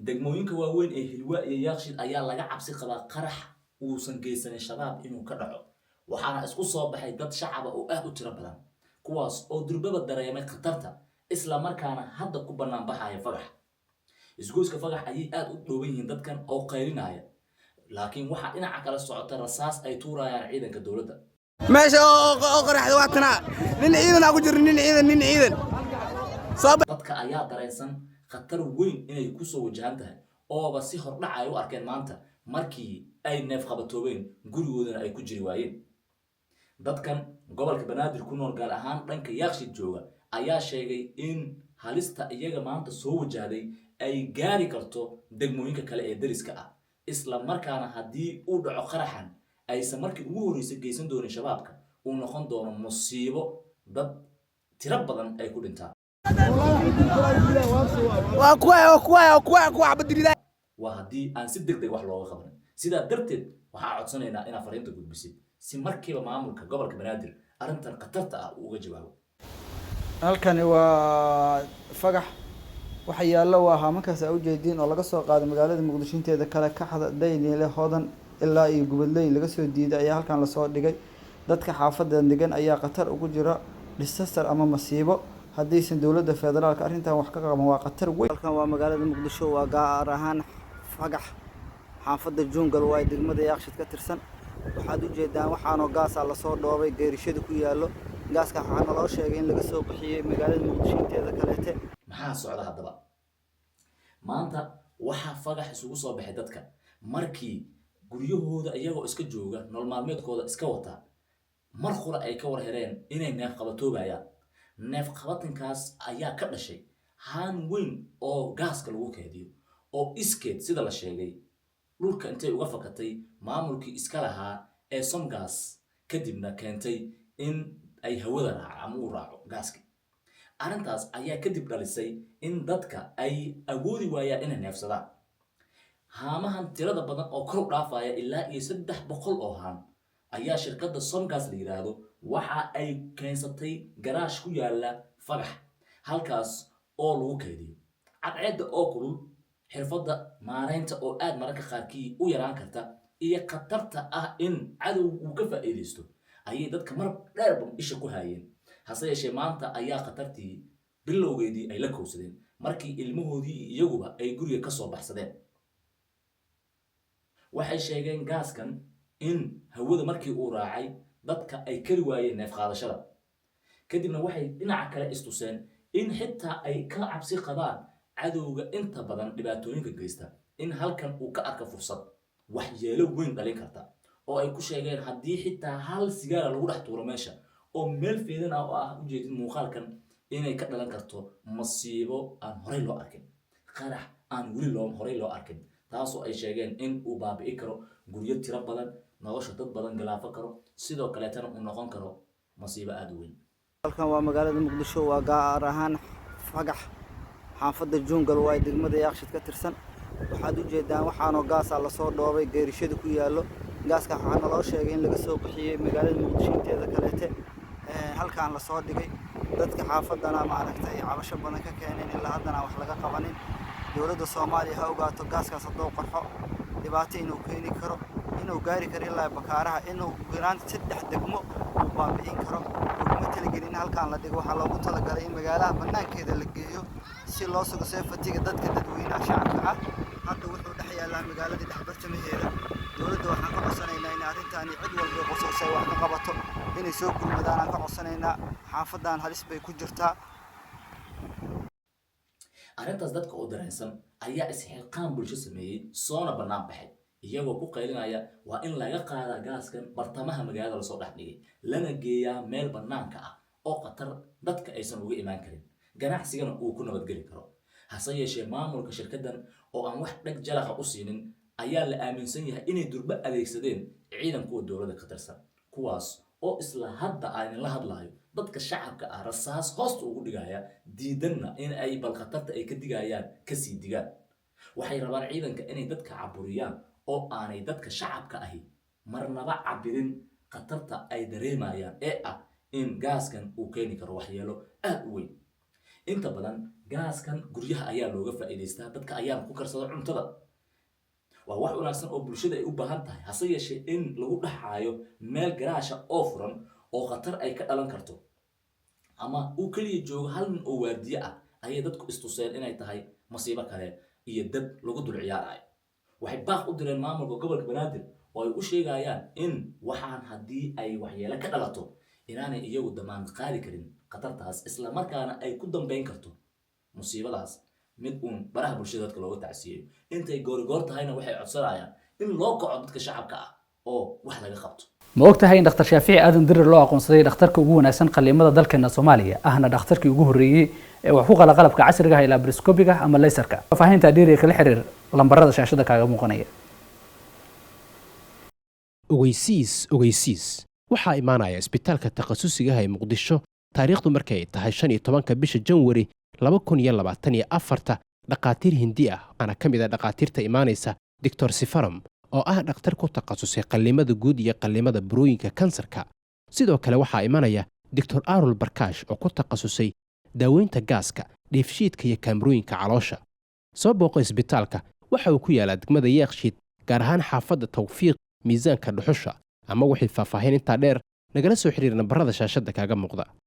Degmooyinka waaweyn ee Hilwa iyo Yaaqshiid ayaa laga cabsi qabaa qarax uusan geysanin Shabaab inuu ka dhaco, waxaana isku soo baxay dad shacaba oo aad u tiro badan, kuwaas oo durbaba dareemay khatarta, isla markaana hadda ku bannaan baxaya Fagax. Isgoyska Fagax ayay aad u dhooban yihiin dadkan oo qaylinaya, laakiin waxaa dhinaca kale socota rasaas ay tuurayaan ciidanka dowladda. Meesha oo qaraxda waa tanaa. Nin ciidan aa ku jiro, nin ciidan, nin ciidan soo. Dadka ayaa dareensan khatar weyn inay kusoo wajahan tahay, ooba si hordhac ay u arkeen maanta markii ay neef qabatoobeen, gurigoodana ay ku jiri waayeen. Dadkan gobolka Banaadir ku nool, gaar ahaan dhanka Yaaqshid jooga, ayaa sheegay in halista iyaga maanta soo wajahday ay gaari karto degmooyinka kale ee deriska ah, isla markaana haddii uu dhaco qaraxan aysan markii ugu horreysay geysan doonin Shabaabka, uu noqon doono musiibo dad tiro badan ay ku dhintaan. Waa kuwa, waa kuwa, waa kuwa, kuwa xabad. Waa haddii aan si deg deg wax looga qabanin. Sidaa darteed waxaa codsanaynaa inaad fariinta gudbisid si markiiba maamulka gobolka Banaadir arrintan khatarta ah uu uga jawaabo. Halkani waa Fagax. Waxa yaallo waa haamankaas aa ujeediin oo laga soo qaaday magaalada Muqdisho inteeda kale, Kaxda, Dayniile, Hodan ilaa iyo Gubadley laga soo diiday ayaa halkan lasoo dhigay. Dadka xaafadda degan ayaa khatar ugu jira disaster ama masiibo haddaysan dowladda federaalka arrintan wax ka qaban. Waa khatar weyn. Halkan waa magaalada Muqdisho, waa gaar ahaan Fagax, xaafadda Jungal waaye, degmada Yaaqshid ka tirsan. Waxaad ujeedaan waxaanoo gaasaa lasoo dhoobay geerishada ku yaallo. Gaaska waxaa naloo sheegay in laga soo bixiyey magaalada Muqdisho inteeda kaleete. Maxaa socda haddaba? Maanta waxaa Fagax isugu soo baxay dadka markii guryahooda iyagoo iska jooga, nolol maalmeedkooda iska wata, mar qura ay ka war hereen inay neef qabatoobayaan. Neef qabatinkaas ayaa ka dhashay haan weyn oo gaaska lagu keediyo oo iskeed, sida la sheegay, dhulka intay uga fakatay maamulkii iska lahaa ee Somgas, kadibna keentay in ay hawada raaco ama uu raaco gaaski. Arrintaas ayaa kadib dhalisay in dadka ay awoodi waayaan inay neefsadaan. Haamahan tirada badan oo kor u dhaafaya ilaa iyo 300 oo haan ayaa shirkadda Somgas la yidhaahdo waxa ay keensatay garaash ku yaala Fagax, halkaas oo lagu kaydiyo. Cadceedda oo kulul, xirfadda maareynta oo aad mararka qaarkii u yaraan karta, iyo khatarta ah in cadowgu uu ka faa'iidaysto ayay dadka mar dheerba isha ku haayeen. Hase yeeshee maanta ayaa khatartii bilowgeedii ay la kowsadeen markii ilmahoodii iyo iyaguba ay guriga ka soo baxsadeen. Waxay sheegeen gaaskan in hawada markii uu raacay dadka ay kari waayeen neef qaadashada. Kadibna waxay dhinaca kale istuseen in xitaa ay ka cabsi qabaan cadowga inta badan dhibaatooyinka geysta in halkan uu ka arka fursad waxyeelo weyn dhalin karta, oo ay ku sheegeen haddii xitaa hal sigaara lagu dhex tuuro meesha oo meel feedan ah oo ah ujeedin muuqaalkan, inay ka dhalan karto masiibo aan horey loo arkin, qarax aan weli loo horey loo arkin, taasoo ay sheegeen in uu baabi'i karo guryo tiro badan, nolosha dad badan galaafo karo, sidoo kaleetana uu noqon karo masiibo aada u weyn. Halkan waa magaalada Muqdisho, waa gaar ahaan Fagax, xaafadda Jungal waaye, degmada Yaaqshid ka tirsan. Waxaad ujeedaan waxaanoo gaasaa lasoo dhoobay geerishada ku yaallo. Gaaska waxaa naloo sheegay in laga soo bixiyey magaalada Muqdisho inteeda kaleete, halkaan lasoo dhigay. Dadka xaafaddana maaragtay cabasho badan ka keeneen, ilaa haddana aan wax laga qabanin. Dowladda Soomaaliya ha ogaato gaaskaas hadduu qarxo dhibaato inuu keeni karo, inuu gaari karo ilaa Bakaaraha, inuu yaraan saddex degmo uu baabi'in karo. Laguma talagelin in halkaan la dhigo. Waxaa loogu talagalay in magaalaha banaankeeda la geeyo si loo sugo safety-ga dadka dadweynaha shacabka ah. Hadda wuxuu dhex yaallaa magaalada dhex bartamaheeda. Dowladda waxaan ka codsanaynaa in arrintaani cid walba qosaysa wax ka qabato, inay soo gurmadaan aan ka codsanaynaa. Xaafadan halis bay ku jirtaa. Arrintaas dadka oo dareensan ayaa isxilqaan bulsho sameeyey, soona bannaan baxay, iyagoo ku qaylinaya waa in laga qaadaa gaaskan bartamaha magaalada lasoo dhex dhigay, lana geeyaa meel bannaanka ah oo khatar dadka aysan uga imaan karin, ganacsigana uu ku nabadgeli karo. Hase yeeshee maamulka shirkaddan oo aan wax dheg jalaqa u siinin ayaa la aaminsan yahay inay durbo adeegsadeen ciidan kuwa dowladda ka tirsan, kuwaas oo isla hadda aan la hadlayo dadka shacabka ah rasaas hoosta ugu dhigaya, diidanna in ay bal khatarta ay ka digayaan kasii digaan. Waxay rabaan ciidanka inay dadka caburiyaan oo aanay dadka shacabka ahi marnaba cabirin khatarta ay dareemayaan ee ah in gaaskan uu keeni karo waxyeelo aad u weyn. Inta badan gaaskan guryaha ayaa looga faa'iidaystaa, dadka ayaana ku karsada cuntada. Waa wax wanaagsan oo bulshada ay u baahan tahay, hase yeeshee in lagu dhexaayo meel garaasha oo furan oo khatar ay ka dhalan karto, ama uu keliya joogo hal nin oo waardiye ah, ayay dadku istuseen inay tahay masiibo kale iyo dab lagu dul ciyaarayo. Waxay baaq u direen maamulka gobolka Banaadir oo ay u sheegayaan in waxaan haddii ay waxyeelo ka dhalato inaanay iyagu damaanad qaadi karin khatartaas, isla markaana ay ku dambeyn karto musiibadaas mid uun baraha bulshada dadka looga tacsiyeeyo. Intay goorigoor tahayna waxay codsanayaan in loo kaco dadka shacabka ah oo wax laga qabto. Ma og tahay in Dhakhtar Shaafici Aadan Dirir loo aqoonsaday dhakhtarka ugu wanaagsan qaliimada dalkeena Soomaaliya, ahna dhakhtarkii ugu horreeyey ee wax ku qala qalabka casriga ah ee laparoscopiga ama laserka? Faahfaahinta dheeriga kala xiriir lambarada shaashada kaaga muuqanaya. Ogeysiis, ogeysiis! Waxaa imaanaya isbitaalka takhasusigaha ee Muqdisho, taariikhdu markay tahay 15-ka bisha Janwari 2024, dhakhaatiir Hindi ah. Waxaana ka mid a dhakhaatiirta imaanaysa Doctor Sifaram oo ah dhakhtar ku takhasusay qallimada guud iyo qallimada burooyinka kansarka. Sidoo kale waxaa imanaya Doctor Arul Barkaash oo ku takhasusay daaweynta gaaska, dheefshiidka iyo kaamarooyinka caloosha. Soo booqo isbitaalka. Waxa uu ku yaalaa degmada Yeekshiid, gaar ahaan xaafadda Tawfiiq, Miisaanka Dhuxusha. Ama wixii faahfaahin intaa dheer nagala soo xiriir nambarada shaashadda kaaga muuqda.